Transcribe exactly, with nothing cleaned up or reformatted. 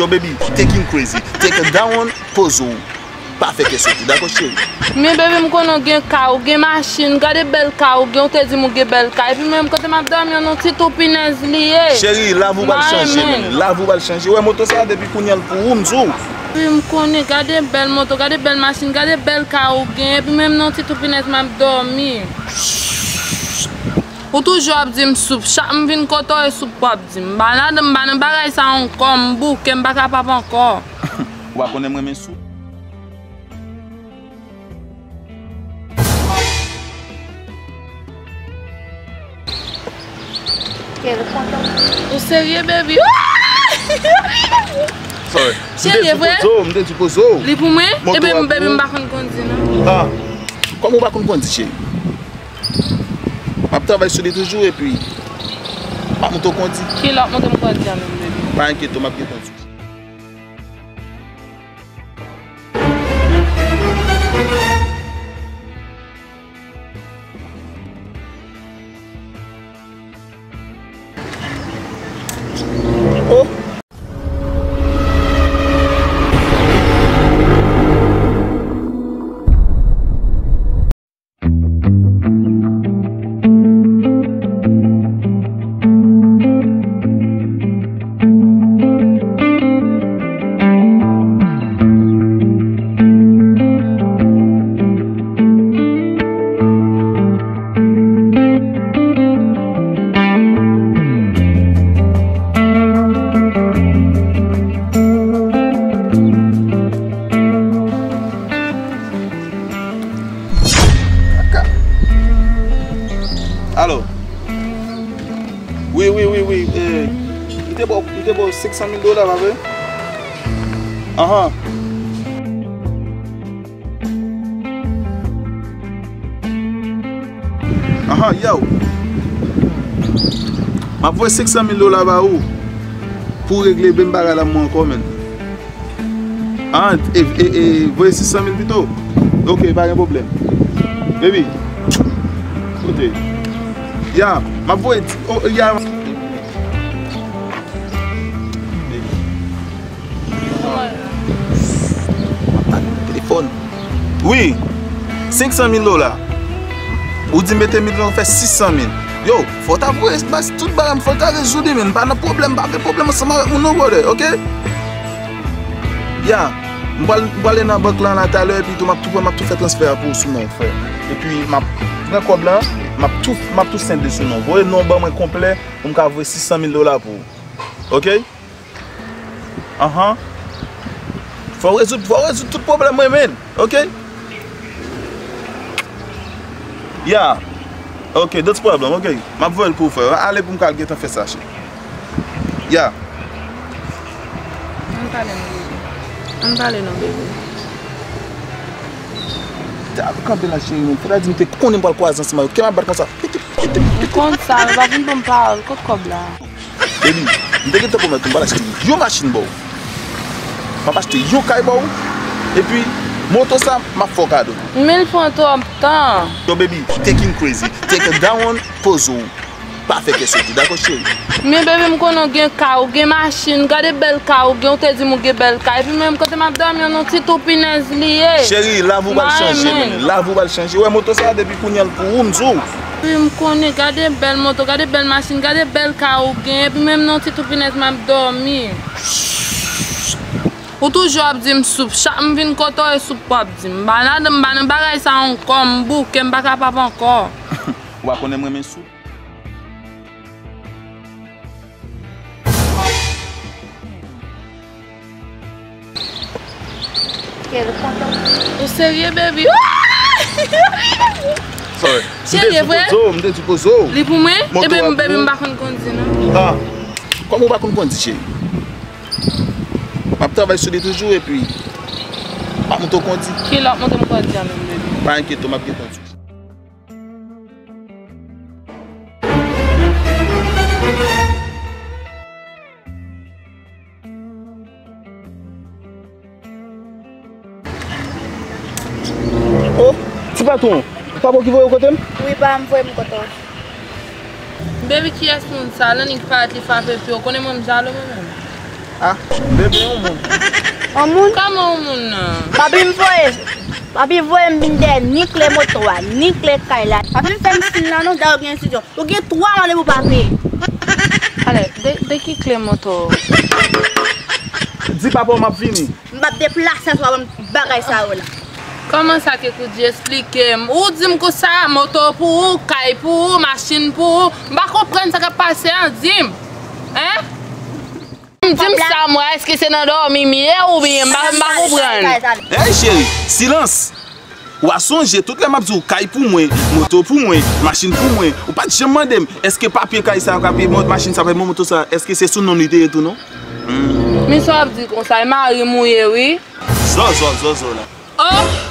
Baby, take him crazy. Take it down, poze w. Pa fè kè soti, dakò, cheri? Men, baby, m konnen w gen kay, ou gen machin. Gade bèl kay ou gen, ou te di m ou gen bèl kay. Epi menm kote m ap dòmi an, yon ti tou pinèz li ye. Cheri, lavi w pral chanje, man. Lavi w pral chanje. Ou wè moto sa a, depi kounye a l pou ou, m di w. Wi, m konnen. Gade bèl moto, gade bèl machin, gade bèl kay ou gen. Epi menm nan yon ti tou pinèz m ap dòmi. Ou toujou ap di m soup. Chak m vin kote w, e soup w ap di m. M pa nan, m pa nan bagay sa ankò, m bouke, m pa kapab ankò. Ou pa konnen m renmen soup? Ou serye, baby? Sorry. Cheri, e vre? M te di poze w, m te di poze w. Li pou mwen? Ebyen, baby, m pa konn kondi, non. Ah, kòman w pa konn kondi, cheri? M ap travay sou li toujou, epi m ap montre w kondi. Kilè w ap montre m kondi an menm, baby? Pa enkyete w, m ap gen kondi. Oh! Alo. Wi, wi, wi, wi. Eh, li te ba w, li te ba w senk san mil dola, pa vre? Ahan. Ahan, yow. M ap voye senk san mil dola ba ou pou w regle menm bagay la mwen ankò, menn. Ah, e, e, e, voye sis san mil pito. Ok, pa gen pwoblèm. Baby. Kote? Ya, m ap voye ti, oh, ya. Telefòn. Wi. Senk san mil dola. Ou di mete milyon fè sis san mil. Yo, fò w ta voye baz tout bagay, fò w ta rezoud li, men m pa nan pwoblèm, m pa gen pwoblèm ansanm avèk moun non, brother, ok? Ya, m pral, m prale nan bank lan la talè, epi tou m ap tou pran, m ap tou fè transfè a pou ou sou non w, frè. Epi m ap pran kòb lan, m ap tou, m ap tou send li sou non w. Voye non w ban mwen konplè pou m ka voye sis san mil dola pou ou. Ok? Ahan. Fò w rezoud, fò w rezoud tout pwoblèm mwen, men. Ok? Ya. Ok, that's problem, ok. M ap voye l pou ou, frè. Ale pou m ka al gentan fè sa, cheri. Ya. Ann pale non, bebe. Ann pale non, bebe. Ta kanpe la, cheri, men. Fò ta di m te konnen m pral kwaze ansanm avè w. Kè m ap bat konsa. M konn sa, men pa vin ban m pawòl. Kot kòb la? Baby, m te gentan pwomèt ou m pral achte yon machin ba w. M ap achte yon kay ba w. Epi, moto sa, m ap fè w kado. Men l pran twòp tan. Yo, baby, take him crazy. Take it down, poze w. Pa fè kè soti, dakò, cheri? Men, baby, m konnen w gen kay, ou gen machin. Gade bèl kay ou gen, ou te di m ou gen bèl kay. Epi menm kote m ap dòmi an, yon ti tou pinèz li ye. Cheri, lavi w pral chanje, men. Lavi w pral chanje. Ou wè moto sa, depi kounye a l pou ou, m di w. Wi, m konnen. Gade bèl moto, gade bèl machin, gade bèl kay ou gen. Epi menm nan yon ti tou pinèz m ap dòmi. Ou toujou ap di m soup. Chak m vin kote w, e soup w ap di m. M pa nan, m pa nan bagay sa ankò, m bouke, m pa kapab ankò. Ou pa konnen m renmen soup? Ou serye, baby? Sorry. Cheri, e vre? M te di poze w, m te di poze w. Li pou mwen? Ebyen, baby, m pa konn kondi, non. Ah. Kòman ou pa konn kondi, cheri? M ap travay sou li toujou, epi m ap montre w kondi. Kilè w ap montre m kondi an menm, baby? Pa enkyete w, m ap gen kondi. Oh, ti patwon, pa bon ki voye w kote m? Wi, pa m voye m kote w. Baby, kiyès moun sa? Lannik parèt li frape pye. Ou konnen mwen m jalou mwen menm. Ah, bebe yon moun. Yon moun? Kòman yon moun nan? Papi m voye. Papi voye m vin dèyè ni kle moto a, ni kle kay la. Papi m fè m siy la non, dayè gen estidyo. Ou gen twa mwa depi w pa peye. Ale, de, de ki kle moto? Di papa w m ap vini. M p ap deplase ansanm avè m bagay sa yo la. Kòman sa, Kekoudji? Esplike m. Ou di m konsa, moto pou ou, kay pou ou, machin pou ou. M pa konprann sa k ap pase an, di m. Hein? M di m sa, mwen, èske se nan dòmi m ye oubyen m pa, m pa konprann. Hey, cheri, silans! W a sonje, tout lè m ap di w, kay pou mwen, moto pou mwen, machin pou mwen, ou pa t janm mande m, èske papye kay sa, papye mo-, machin sa, papye moto sa, èske se sou non m li te ye tou non? Hmm. Men sa w ap di konsa, e mari m ou ye, wi. Zòzò, zòzò la. Oh!